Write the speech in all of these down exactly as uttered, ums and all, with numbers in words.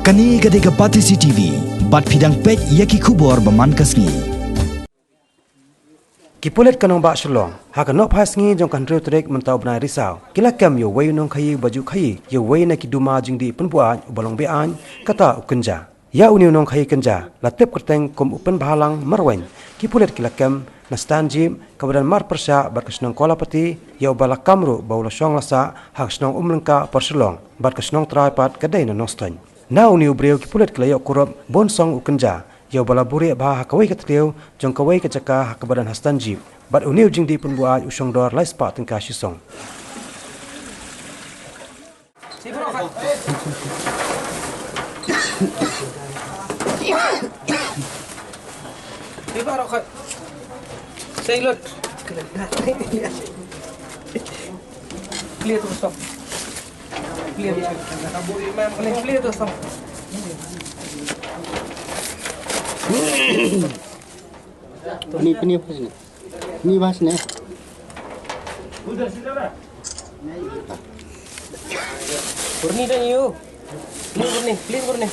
Kane ka dei ka Batesi T V, bad phi dang peit ïa ki khubor ba man ka sngi. Ki pulit ka nongbah Shillong, ha ka nohphai sngi jong ka hynriew tarik mynta u bnai Risaw, ki la kem ïa uwei u nongkhaïi ba ju khaïi ïa uwei na ki duma jingdih pynbuaid uba long be-aiñ, kata u kynja. Ïa une u nongkhaïi kynja, la tip kyrteng kum u Pynbhalang Marwein, ki pulit ki la kem na stand jeep kaba don marpyrshah bad ka shnong Kawlapati, ïa uba la kam ruh ba u la shong la sah ha ka shnong Umlyngka por Shillong, bad ka shnong trai pat ka dei na Nongstoiñ. Na une u briew ki pulit ki la ïoh kurup bun song u kynja, ïa uba la buhrieh bha ha kawei ka thliew jong kawei ka jaka ha kaba don ha stand jeep. Bad une u jingdih pynbuaid u shongdor lai spah tyngka shisong. Clear tu stop. Clear. Clear, clear tu stop. Pini, pini, pini. Ni bas ne. Burni dah you. Pli burni, pli burni.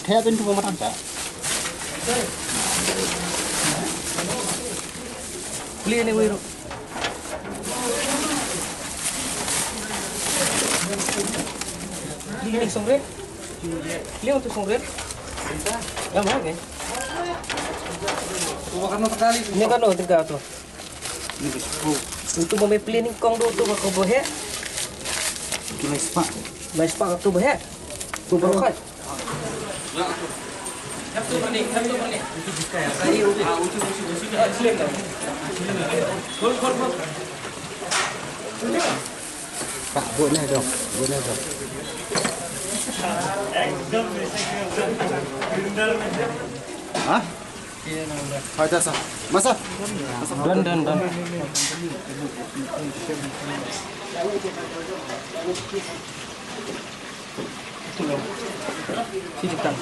Thaya pintu pemakan sa. Pli ni wiru. Pli ni songre. Pli untuk songre. Ya, mana ni? Ini kan, oh, tiga tu. Utu ba me pli nyngkong, utu ba ka ba heh. Utu lai spah. Lai spah utu ba heh. Utu ba heh. Pak, buat ni dong. Buat ni dong. Ha? Hai, dah sah. Masa? Done, done, done. Sini, Kang.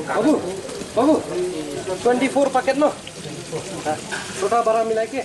Babu, babu, twenty four packet no? Chota bada mila ke?